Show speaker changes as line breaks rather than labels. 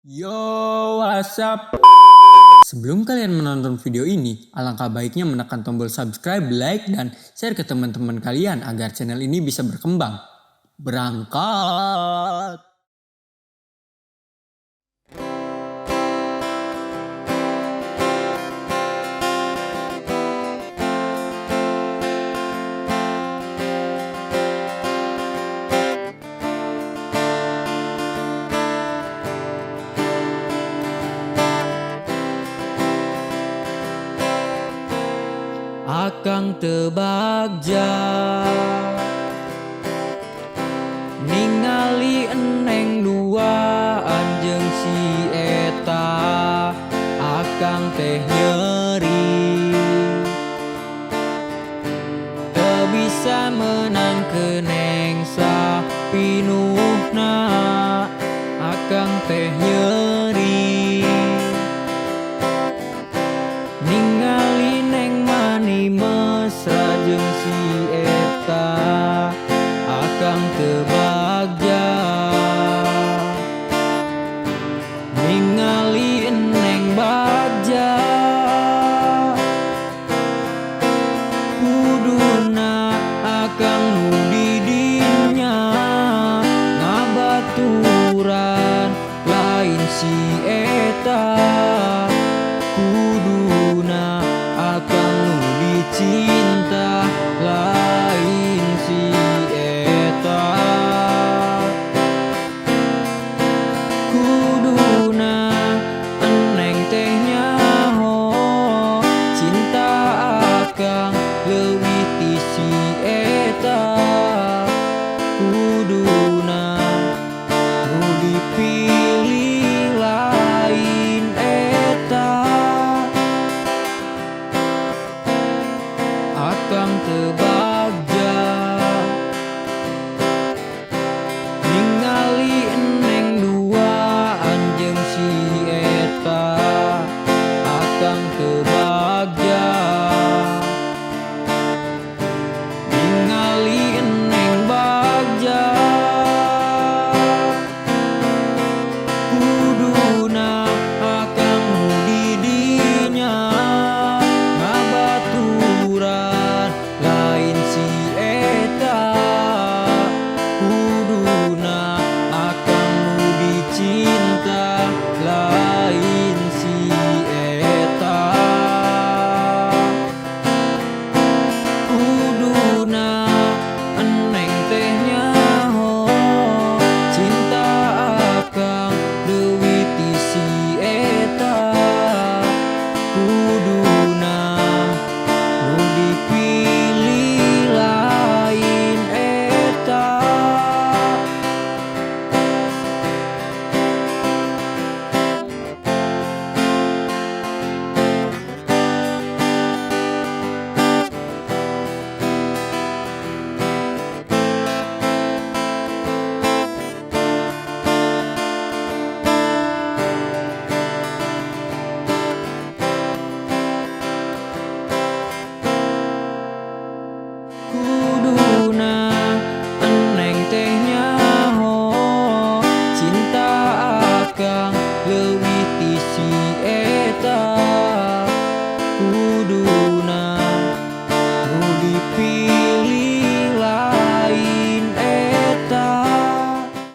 Yo, what's up? Sebelum kalian menonton video ini, alangkah baiknya menekan tombol subscribe, like, dan share ke teman-teman kalian agar channel ini bisa berkembang. Berangkat! Akang teu bagja ningali eneng duaan jeung si eta. Akang teh nyeri, teu bisa meunang neng sapinuhna. Akang teh nyeri ningali neng mani mesra jeung si eta. Akang teu bagja ningali eneng bagja. Kuduna akang nu di dinya ngabaturan, lain si eta. Kuduna akang nu di